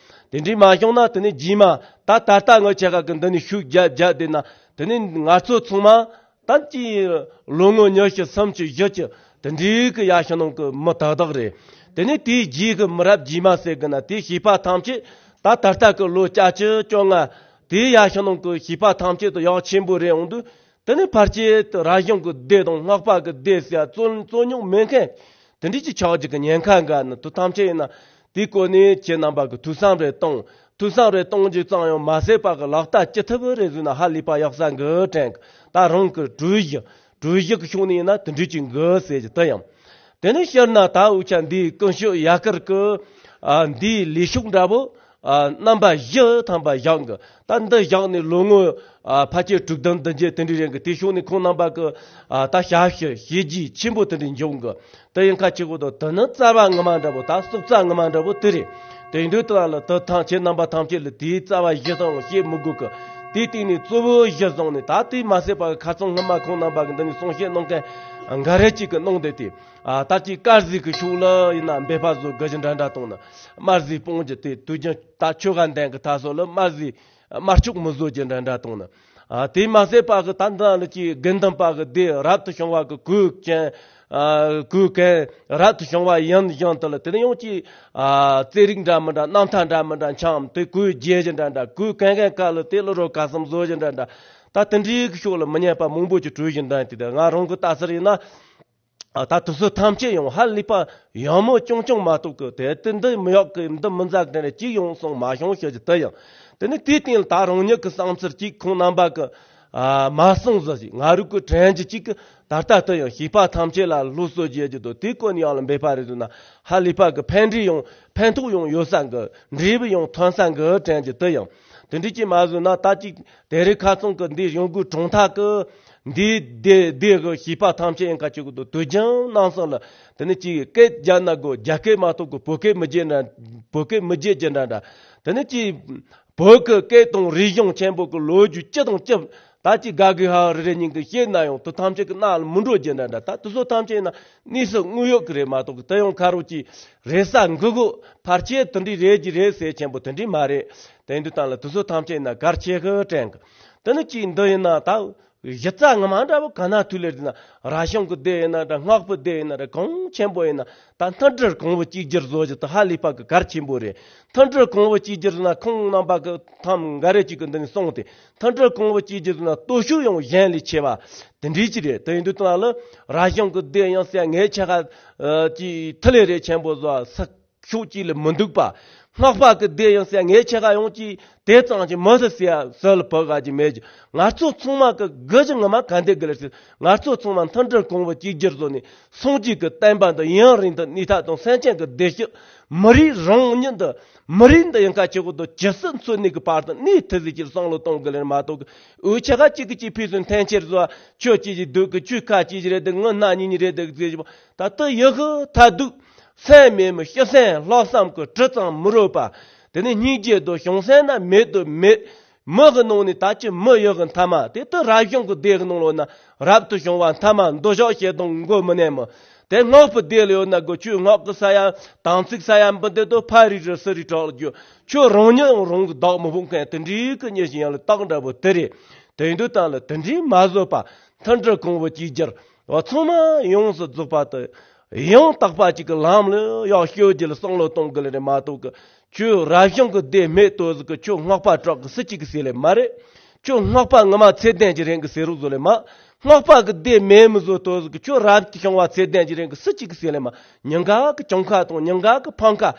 དེ་འདྲ་མ་བྱུང་ན་དེ་ནས་རྗེས་མ་ད་ད་ལྟ་ངོ་ཆེ་ཁ་གི་འདི་ནས་ཤུགས་རྒྱབ་རྒྱབ་བསྡད་ན། དེ་ནས་ང་ཚོ་ཚང་མ་ད་ཅི་ལོ་ངོ་ཉི་ཤུ་སུམ་ཅུ་བཞི་བཅུ་དེ་འདྲའི་གི་ཡ་ཤི་ནང་གི་མི་དག་དག་རེད། དེ་ནས་དེའི་རྗེས་གི་མི་རབས་རྗེས་མ་ཟེར་གི་ན་དེའི་བྱིས་པ་ཐམས་ཅད་ད་ད་ལྟ་གི་ལོ་བརྒྱད་ཅུ་བཅོ་ལྔ་དེའི་ཡ་ཤི་ནང་གི་བྱིས་པ་ཐམས་ཅད་དུ་ཡག་ཆེན་པོ་རེད་འོང་དུས། དེ་ནས་ཕལ་ཆེར་དུ་རབ་བྱུང་གི་སྡེ་དང་སྔགས་པ་གི་སྡེ་ཟེར་ཡ་རྩོད་རྩོད་རྙོག་མེད་མཁན་དེ་འདྲའི་ཅིག་ཆགས་རྒྱུ་གི་ཉེན་ཁ་འགའ་ནི་དུ་ཐམས་ཅད་ཡིན་ན། དེའི་སྐོར་ནས་ཁྱེད་རྣམ་པ་གི་ཐུགས་བསམ་རེ་གཏོང་། ཐུགས་བསམ་རེ་གཏོང་རྒྱུ་ཙམ་ཡང་མ་ཟད་པ་གི་ལག་བསྟར་ཅི་ཐུབ་རེ་བཟོས་ན་ཧ་ལས་པ་ཡག་ས་གི་དྲན་གི། ད་རང་གི་གྲོས་གཞི་གྲོས་གཞི་གི་ཕྱོགས་ནས་ཡིན་ན་དེ་འདྲའི་ཅིག་གི་ཟེར་གྱི་དུ་ཡང་། དེ་ནས་སྤྱིར་ན་ད་འུ་ཅག་འདིའི་ཀུན་སྤྱོད་ཡ་གར་གི་ཨ་འདིའི་ལས་ཤུགས་འདྲ་པོ་ཨ་རྣམ་པ་བཞི་ཐམ་པ་བཞག་གི། ད་འདི་བཞག་ནས་ལོ་ངོ་ཨ་ཕལ་ཆེར་དྲུག་བདུན་བདུན་བརྒྱད་དེ་འདྲའི་རིང་གི་དེ་ཕྱོགས་ནས་ཁོང་རྣམ་པ་གི་ཨ་ད་ཞབས་ཞུ་བྱས་རྗེས་ཆེན་པོ་དེ་འདྲའི་འབྱུང་གི། དེ་ཡིན་ཁ་ཆེ་གོ་དོ་དེ་ནི་རྩ་བ་ངོ་མ་འདྲ་པོ། ད་སྲོག་རྩ་ངོ་མ་འདྲ་པོ་དེ་རེད། དེ་ཡིན་དུས་དེ་ལ་ལ་དེ་ཐང་ཆེ་རྣམ་པ་ཐམས་ཅད་ལ་དེའི་རྩ་བ་གཞི་ཚང་བཤད་མི་དགོས་གི། དེའི་སྟེང་ནས་གཙོ་བོ་གཞི་བཟུང་ནས་ད་དེ་མ་ཟད་པ་ཁ་ཚང་སྔོན་མ་ཁོང་རྣམ་པ་གི་འདི་ནས་གསུང་བཤད་གནང་མཁན་འགའ་རེ་ཅིག་གི་གནང་བསྡད་དེ། ཨ་ད་ཅིག་དཀར་ཟས་ཀྱི་ཕྱོགས་ལ་ཡིན་ན་འབད་པ་བཟོ་དགོས་ཀྱི་འདྲ་འདྲ་གཏོང་ན། དམར་ཟས་སྤོང་རྒྱུ་དེ་དུས་རྒྱུན་ད་ཆོ་ག་འདོན་གི་ད་སོ་ལ་དམར་ཟས་དམར་ལྕོག་མི་བཟོ་རྒྱུ་འདྲ་འདྲ་གཏོང་ན། ཨ་དེ་མ་ཟད་པ་གི་ད་འདི་ལ་ཅིག་དགེ་འདུན་པ་གི་སྡེ་རབ་ཏུ་བྱུང་བ་གི་གོས་ཅན། ཨ་གོས་གན་རབ་ཏུ་བྱུང་བ་ཡིན་ཡང་དེ་ལ་དེ་ནས་ཡང་ཅིག་ཨ་རྩེད་རིགས་འདྲ་མི་འདྲ། རྣམ་ཐར་འདྲ་མི་འདྲ། འཆམ་དེ་གོས་རྒྱས་ཀྱི་འདྲ་འདྲ། གོས་གན་གན་ཀ་ལ་དེ་ལ་རོ་ག་སམ་བཟོ་ཀྱི་འདྲ་འདྲ། ད་དེ་འདྲའི་གི་ཕྱོགས་ལ་མི་ཉན་པ་མང་པོ་ཅིག་གྲོས་བཞིན་ལྡན་དེ། ད་ང་རང་གི་ལྟ་ས་རེད་ན། ཨ་ད་དེ་ཚོ་ཐམས་ཅད་ཡང་ཧ་ལས་པ་ཡག་མོ་ཅུང་ཅུང་མ་གཏོགས་གི་དེ་དེ་འདི་མི་ཡག་གི་འདི་མི་མཛའ་གི་དེ་འདྲ་ཅིག་ཡོང་སོང་མ་བྱུང་ཞེས་ཀྱི་དེ་ཡང་། དེ་ནི་དེའི་སྟེང་ལ་ད་རང་ཉིད་ཀྱི་བསམ་ཚུལ་གཅིག་ཁོང་རྣམ་པ་གི་ཨ་མ་གསུངས་ཟིག་ཅིག་ང་རུ་གི་དྲན་གྱི་གཅིག་གི་ད་ལྟ་དུ་ཡང་བྱིས་པ་ཐམས་ཅད་ལ་སློབ་གསོ་བྱེད་རྒྱུ་དང་དེའི་སྐོར་ནས་ཡང་ལ་འབད་པ་རེ་བཟོས་ན་ཧ་ལས་པ་གི་ཕན་འབྲས་ཡང་ཕན་ཐོགས་ཡང་ཡོད་ས་གི། འབྲས་བུ་ཡང་ཐོན་ས་གི་དྲན་གྱི་དེ་ཡང་། དེ་འདྲ་ཅིག་མ་བཟོས་ན་ད་ཅིག་དེ་རིང་ཁ་སང་གི་འདི་གཞུང་གི་གྲོང་ཐག་གི་འདི་སྡེ་སྡེ་གི་བྱིས་པ་ཐམས་ཅད་ཡང་ཁ་ཅིག་གི་དུ་དུས་རྒྱུན་ནང་སང་ལ་དེ་ནི་ཅིག་སྐད་རྒྱག་ན་དགོས། རྒྱ་སྐད་མ་གཏོགས་གི་བོད་སྐད་མི་བརྗེད་འདྲ། བོད་སྐད་མི་བརྗེད་ཀྱི་འདྲ་འདྲ། དེ་ནི་ཅིག་བོད་ཀྱི་སྐད་དང་རིག་གཞུང་ཆེན་པོ་གི་ལོ་རྒྱུས་སྤྱི་དང་སྤྱི་ད་ཅིག་དགའ་གི་ཧ་རེ་རེ་ཉིན་གི་བཤད་ན་ཡང་དེ་ཐམས་ཅད་ཀྱི་རྣ་ལ་མི་འགྲོ་རྒྱུ་འདྲ་འདྲ། ད་དེ་ཚོ་ཐམས་ཅད་ཡིན་ན་གནས་སུ་དངོས་ཡོད་ཀྱི་རེད་མ་གཏོགས་གི་དེ་ཡང་ཁ་རོག་ཅིག་རེད་ས་འགུ་གོ། ཕལ་ཆེར་དེ་འདྲའི་རེད་ཀྱི་རེད་ཟེར་ཆེན་པོ་དེ་འདྲའི་མ་རེད། དེ་འདུག་སྟངས་ལ་དེ་ཚོ་ཐམས་ཅད་ཡིན་ན་གལ་ཆེ་གི་དྲན་གི། དེ་ནི་ཅིག་འདི་ཡིན་ན་ད་གཞི་རྩ་ངོ་མ་འདྲ་བོ་ག་ན་ཐུག་ལེར་ཡིན་ན་རབ་བྱུང་གི་སྡེ་ཡིན་ན་འདྲ། སྔགས་པའི་སྡེ་ཡིན་ན་འདྲ། གང་ཆེན་པོ་ཡིན་ན་ད་མཐུན་སྒྲིལ་གོང་བུ་གཅིག་གྱུར་བཟོ་རྒྱུ་དེ་ཧ་ལས་པ་གི་གལ་ཆེན་པོ་རེད། མཐུན་སྒྲིལ་གོང་བུ་གཅིག་གྱུར་བཟོ་ན་ཁོང་རྣམ་པ་གི་ཐམ་འགའ་རེ་གཅིག་གི་འདི་ནས་གསུངས་ཏེ། མཐུན་སྒྲིལ་གོང་བུ་གཅིག་གྱུར་བཟོ་ན་སྟོབས་ཤུགས་ཡང་གཞན་ལས་ཆེ་བ་དེ་འདྲའི་ཅིག་རེད། དེ་ཡིན་དུས་ད་ལ་རབ་བྱུང་གི་སྡེ་ཡང་ཟེར་ངའི་ཆ་ག་ཅིག་ཐི་ལེ་རེ་ཆེན་པོ་བཟོ་ས། ཕྱོགས་གཅིག་ལ་མི་འདུག་པ། སྔགས་པ་གི་སྡེ་ཡང་ཟེར་ངའི་ཆ་ག་ཡོང་གི་དེ་ཙམ་གྱི་མི་ཟེར་ཟེར་ཟེར་ལ་བབ་ག་གི་མེད་ཀྱི། ང་ཚོ་ཚང་མ་གི་དགུ་གི་ངོ་མ་ག་འདི་གི་ལ་ཟེར། ང་ཚོ་ཚང་མ་མཐུན་སྒྲིལ་གོང་བུ་གཅིག་གྱུར་བཟོ་ནས་སངས་རྒྱས་ཀྱི་བསྟན་པ་འདི་ཡུན་རིང་དུ་གནས་ཐབས་དང་། སེམས་ཅན་གྱི་བདེ་སྐྱིད། མི་རིགས་རང་ཉིད་འདི་མི་རིགས་འདི་ཡང་ཁ་ཆེ་གོ་དོ་ཇི་སྲིད་འཚོ་གནས་ཀྱི་བར་དུ་གནས་ཐུབ་ཟིག་ཅིག་བསམ་བློ་གཏོང་གི་ལེར་མ་གཏོགས་གི། འུ་ཆ་ག་གཅིག་གི་གཅིག་ཕུད་སུ་འཐེན་ཆེར་བཟོ། ཁྱོད་གཅིག་གིས་སྡུག་གི། ཁྱོད་ཁ་གཅིག་གིས་རེད་འདུག་ངོ་སྣ་གཉིས་གཉིས་རེད་འདུག་ཟེར་གྱི། ད་ལྟ་ཡི་གེ་མཐར་ཐུག་སེམས་མེད་མི་སྤྱི་སེམས་ལྷག་བསམ་གྱི་དྲི་ཙམ་མི་རོལ་པ། དེ་ནས་སྙིང་རྗེ་དང་བྱང་སེམས་ན་མེད་དུ་མེད། མི་གི་ནང་ནས་ད་ཅི་མི་ཡི་གེ་མཐའ་མ་དེ་ལྟར་རབ་བྱུང་གི་སྡེ་གི་ནང་ལོགས་ན་རབ་ཏུ་བྱུང་བ་མཐའ་མ་འདོད་ཆགས་ཞེ་སྡང་མགོ་མི་ནས་མི། དེ་སྔགས་པའི་སྡེ་ལ་ཡོད་ན་གོ། ཁྱོད་སྔགས་ཀྱི་ས་ཡ་དམ་ཚིག་ས་ཡ་འབུལ་འདེབས་དང་ཕ་རི་རི་སི་རི་གྲགས་ལ་རྒྱུ། ཁྱོད་རང་ཉིད་རང་གི་བདག་མི་ཕོད་མཁན་དེ་འདྲའི་གི་ཉེ་ཞིང་ཡང་ལ་རྟགས་འདྲ་པོ་དེ་རེད། དེ་ཡིན་དུས་ད་ལ་དེ་འདྲའི་མ་བཟོད་པ། མཐུན་སྒྲིལ་གོང་བུ་གཅིག་གྱུར། འོ་ཚང་མ་ཡོངས་སུ་རྫོགས་པ་དེ་ཡང་དག་པ་གཅིག་གི་ལམ་ལ་ཡག་ཤོས་ཀྱི་ལ་བསམ་བློ་གཏོང་གི་ལེ་རེད་མ་གཏོགས་གི། ཁྱོད་རབ་བྱུང་གི་སྡེ་མེད་དོ་ཟིག་གི། ཁྱོད་སྔགས་པ་གྲགས་གི་སུ་གཅིག་གི་ཟེར་ལེ་མ་རེད། ཁྱོད་སྔགས་པ་ངོ་མ་ཚད་ལྡན་གྱི་རེད་གི་ཟེར་རོགས་བཟོ་ལེ་མ། སྔགས་པ་གི་སྡེ་མེད་མི་བཟོ་དོ་ཟིག་གི། ཁྱོད་རབ་བྱུང་བ་ཚད་ལྡན་གྱི་རེད་གི་སུ་གཅིག་གི་ཟེར་ལེ་མ། ཉིན་ག་གི་གྱོང་ཁ་དང་ཉིན་ག་གི་ཕམ་ཁ།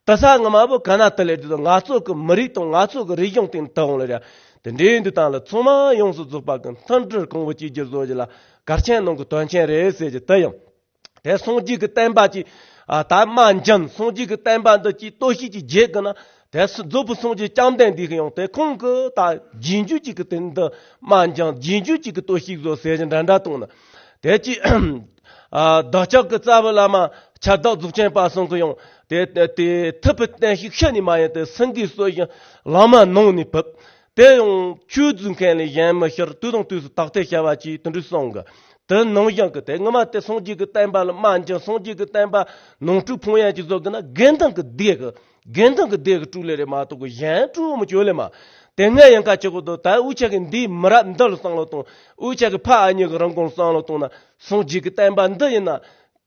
ད་ས་ངོ་མ་བོ་ག་ན་དེ་ལས་དེ་ང་ཚོ་གི་མི་རིགས་དང་ང་ཚོ་གི་རིག་གཞུང་སྟེང་དུ་འོང་ལེ་རེད། དེ་འདྲའི་འདི་དང་ལ་ཚང་མ་ཡོངས་སུ་རྫོགས་པ་གི་མཐུན་སྒྲིལ་གོང་བུ་གཅིག་གྱུར་བཟོ་རྒྱུ་ལ་གལ་ཆེན་ནང་གི་དོན་ཆེན་རེད་ཟེར་གྱི་དེ་ཡང་། དེ་སངས་རྒྱས་ཀྱི་བསྟན་པ་ཅིག་ཨ་ད་མ་འཇོན། སངས་རྒྱས་ཀྱི་བསྟན་པ་འདི་ཅིག་གཏོར་བཤིག་ཅིག་བྱེད་དགོས་ན་ དེ་སུ་རྫོགས་པའི་སངས་རྒྱས་བཅོམ་ལྡན་འདས་ཀྱི་ཡང་དེ་ཁོང་གི་ད་རྗེས་འཇུག་ཅིག་གི་དེ་འདི་མ་འགྱང་རྗེས་འཇུག་ཅིག་གི་སྟོབས་ཤིག་བཟོ་ཟེར་གྱི་འདྲ་འདྲ་གཏོང་ན། དེ་ཅི་ཨ་བདག་ཅག་གི་རྩ་བའི་བླ་མ་ཁྱབ་བདག་རྫོགས་ཆེན་པ་གསུམ་གྱི་ཡང་དེ་དེ་ཐུབ་པའི་བསྟན་བཤིག་ཤི་ནས་མ་ཡིན་ཏེ་སེང་གེའི་གསོལ་ཞིང་ལམ་མ་ནང་ནས་བབས། དེ་ཡང་ཆོས་རྫུན་མཁན་ལས་གཞན་མི་ཤོར། དུས་དང་དུས་སུ་དག་ཐེར་བྱ་བ་གྱིས་དེ་འདྲའི་གསུང་གི། དེ་ནང་བཞིན་གྱི་དེ་ངོ་མ་དེ་སངས་རྒྱས་ཀྱི་བསྟན་པ་ལ་མ་འགྱང་སངས་རྒྱས་ཀྱི་བསྟན་པ་ནང་འཁྲུག་ཕུང་ཡང་ཅིག་བཟོ་གི་ན་དགེ་འདུན་གྱི་སྡེ་གི་དགེ་འདུན་གྱི་སྡེ་གི་དཀྲུག་ལེ་རེད་མ་གཏོགས་གི་གཞན་དཀྲུག་མི་བཅོས་ལེ་མ། དེ་སྔ་ཡང་ཁ་ཆེ་གོ་དོ་ད་འུ་ཅག་གི་འདིའི་མི་རབས་འདི་ལ་བསམ་བློ་གཏོང་། འུ་ཅག་གི་ཕ་ཨ་མྱེས་ཀྱི་རིན་གོང་བསམ་བློ་གཏོང་ན་སངས་རྒྱས་ཀྱི་བསྟན་པ་འདི་ཡིན་ན།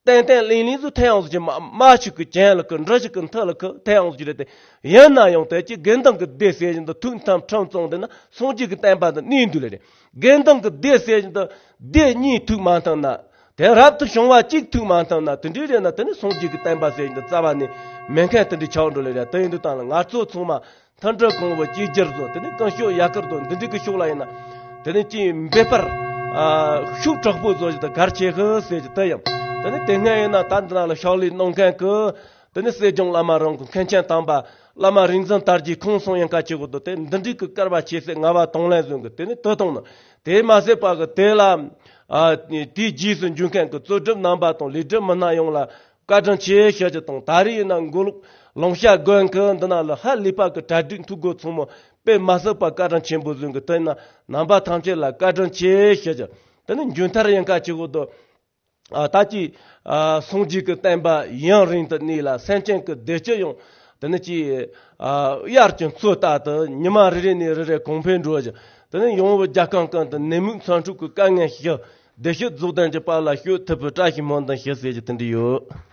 ཏན་ཏན་ལིང་ལིང་ཟུ་ཐལ་ཡང་ཟུ་ཅི་མ་མ་ཞིག་གི་ཅན་ལ་ཁུ་འདྲ་ཞིག་གི་མཐའ་ལ་ཁུ་ཐལ་ཡང་ཟུ་ཅི་རེད་དེ། ཡིན་ན་ཡང་དེ་ཅི་དགེ་འདུན་གྱི་སྡེ་ཟེར་བཞིན་དུ་ཐུགས་མཐའ་ཁྲིམས་བཙོང་དེ་ན་སངས་རྒྱས་ཀྱི་བསྟན་པ་འདི་གནས་འདུག་ལེ་རེད། དགེ་འདུན་གྱི་སྡེ་ཟེར་བཞིན་དུ་སྡེ་གཉིས་ཐུག་མ་ཐུབ་ན། དེ་རབ་ཏུ་བྱུང་བ་གཅིག་ཐུག་མ་ཐུབ་ན་དེ་འདྲའི་རེད་ན་དེ་ནི་སངས་རྒྱས་ཀྱི་བསྟན་པ་ཟེར་བཞིན་དུ་རྩ་བ་ནས་མེད་མཁན་དེ་འདྲའི་ཆགས་འགྲོ་ལེ་རེད། དེ་ཡིན་དུས་ད་ལ་ང་ཚོ་ཚང་མ་མཐུན་སྒྲིལ་གོང་བུ་གཅིག་གྱུར་བཟོ། དེ་ནི་ཀུན་སྤྱོད་ཡག་གར་དོ་འདི་འདྲི་གི་ཕྱོགས་ལ་ཡིན་ན། དེ་ནི་ཅི་འབད་པར་ཨ་ཤུགས་དྲག་པོ་བཟོ་ཞིག་ཏུ་གར་ཆེ་ཧི་ཟེར་གྱི་དེ་ཡང་། དེ་ནི་དེ་སྔ་ཡིན་ན་ད་འདི་ན་ལ་ཕྱག་ལས་གནང་མཁན་གི་དེ་ནི་སྲིད་སྐྱོང་བླ་མ་རང་གི་མཁན་ཆེན་དམ་པ་བླ་མ་རིག་འཛིན་དར་རྒྱས་ཁོང་སོང་ཡང་ཁ་ཆེ་གོ་དོ་དེ་འདི་འདྲི་གི་སྐར་བ་ཆེ་སེ་ང་བ་དང་ལེན་བཟོ་གི་དེ་ནི་དེ་དང་ན། དེ་མ་ཟད་པ་གི་དེ་ལ་ཨ་དེའི་རྗེས་སུ་འཇུག་མཁན་གི་གཙོ་སྒྲུབ་རྣམ་པ་དང་ལས་སྒྲུབ་མི་སྣ་ཡོངས་ལ་བཀའ་དྲིན་ཆེ་ཞུ་རྒྱུ་དང་། ད་རེས་ཡིན་ན་མགོ་ལོག་ལུང་ཤ་དགོན་གྱི་འདི་ན་ལ་ཧ་ལས་པ་གི་གྲ་སྒྲིག་འཐུས་སྒོ་ཚང་མ་དཔེ་མ་སྲིད་པ་བཀའ་དྲིན་ཆེན་པོ་བཟུང་གི། དེ་ན་རྣམ་པ་ཐམས་ཅད་ལ་བཀའ་དྲིན་ཆེ་ཞུ་རྒྱུ། དེ་ནི་མཇུག་མཐར་ཡིན་ཁ་ཆེ་གོ་དོ། ཨ་ད་ཅི་ཨ་སངས་རྒྱས་ཀྱི་བསྟན་པ་ཡུན་རིང་དུ་གནས་ལ་སེམས་ཅན་གྱི་བདེ་སྐྱིད་ཡོང་། དེ་ནི་ཅི་ཨ་དབྱར་གྱི་མཚོ་ལྟར་དུ་ཉི་མ་རེ་རེ་ནས་རེ་རེ་གོང་འཕེལ་འགྲོ་རྒྱུ། དེ་ནི་ཡོང་བའི་རྒྱལ་ཁམས་ཀུན་ཏུ་ནད་མུག་ཚ་འཁྲུག་གི་དཀའ་ངལ་ཞི། བདེ་སྐྱིད་རྫོགས་ལྡན་གྱི་དཔལ་ལ་སྤྱོད་ཐུབ་པའི་བཀྲ་ཤིས་སྨོན་འདུན་ཞུ་ཟེར་གྱི་དེ་འདྲ་ཡོད།